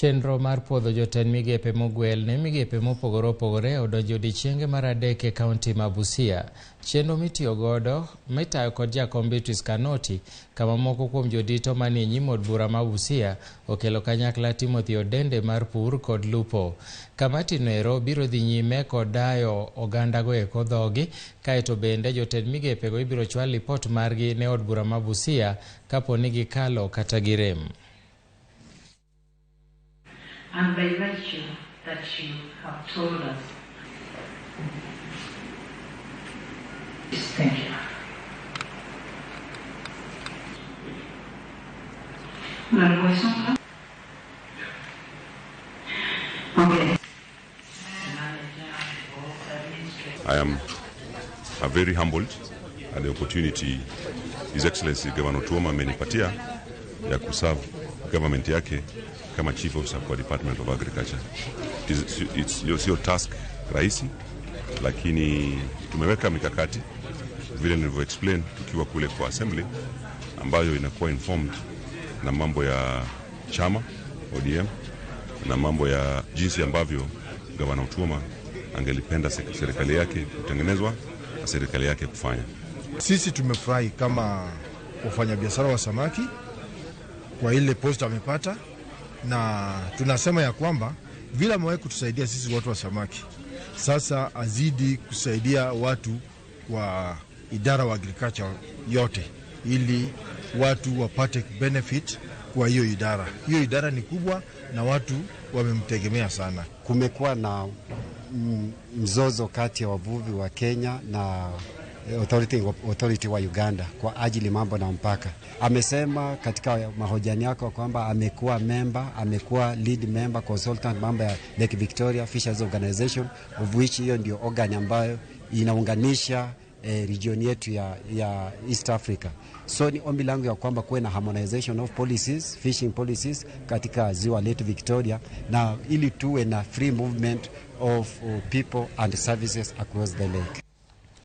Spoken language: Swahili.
Chenro mar puodho jotend migepe mogwel ne migepe mopogore opogore odonjo odiechienge mar adek e kaunti ma Busia. Chenro mitiyo godo mitayo kod jakom Beatrice Kanoti kama moko kuom jodito manie nyim od bura ma Busia okelo kanyakla Timothy Odende mar pur kod lupo. Kamati noero biro dhi nyime kod dayo ogandago eko dhogi kaeto bende jotend migepego ibiro chwal lipot margi ne od bura ma Busia kapo ni gikalo kata girem. And by virtue that you have told us. Thank you. Okay. I am very humbled at the opportunity His Excellency Governor Otuoma amenipatia ya kuserve government yake kama chief officer kwa Department of Agriculture. It's sio task rahisi, lakini tumeweka mikakati vile nilivyo explain tukiwa kule kwa assembly, ambayo inakuwa informed na mambo ya chama ODM na mambo ya jinsi ambavyo Gavana Otuoma angelipenda serikali yake kutengenezwa na serikali yake kufanya. Sisi tumefurahi kama wafanyabiashara wa samaki kwa ile post amepata, na tunasema ya kwamba vile amewahi kutusaidia sisi watu wa samaki, sasa azidi kusaidia watu wa idara wa agriculture yote, ili watu wapate benefit kwa hiyo idara. Hiyo idara ni kubwa na watu wamemtegemea sana. Kumekuwa na mzozo kati ya wavuvi wa Kenya na authority wa Uganda kwa ajili mambo na mpaka. Amesema katika mahojiano yake kwamba amekuwa member, amekuwa lead member consultant mambo ya Lake Victoria Fisheries Organization, of which hiyo ndio organ ambayo inaunganisha region yetu ya East Africa. So ni ombi langu ya kwamba kuwe na harmonization of policies, fishing policies katika ziwa letu Victoria, na ili tuwe na free movement of people and services across the lake.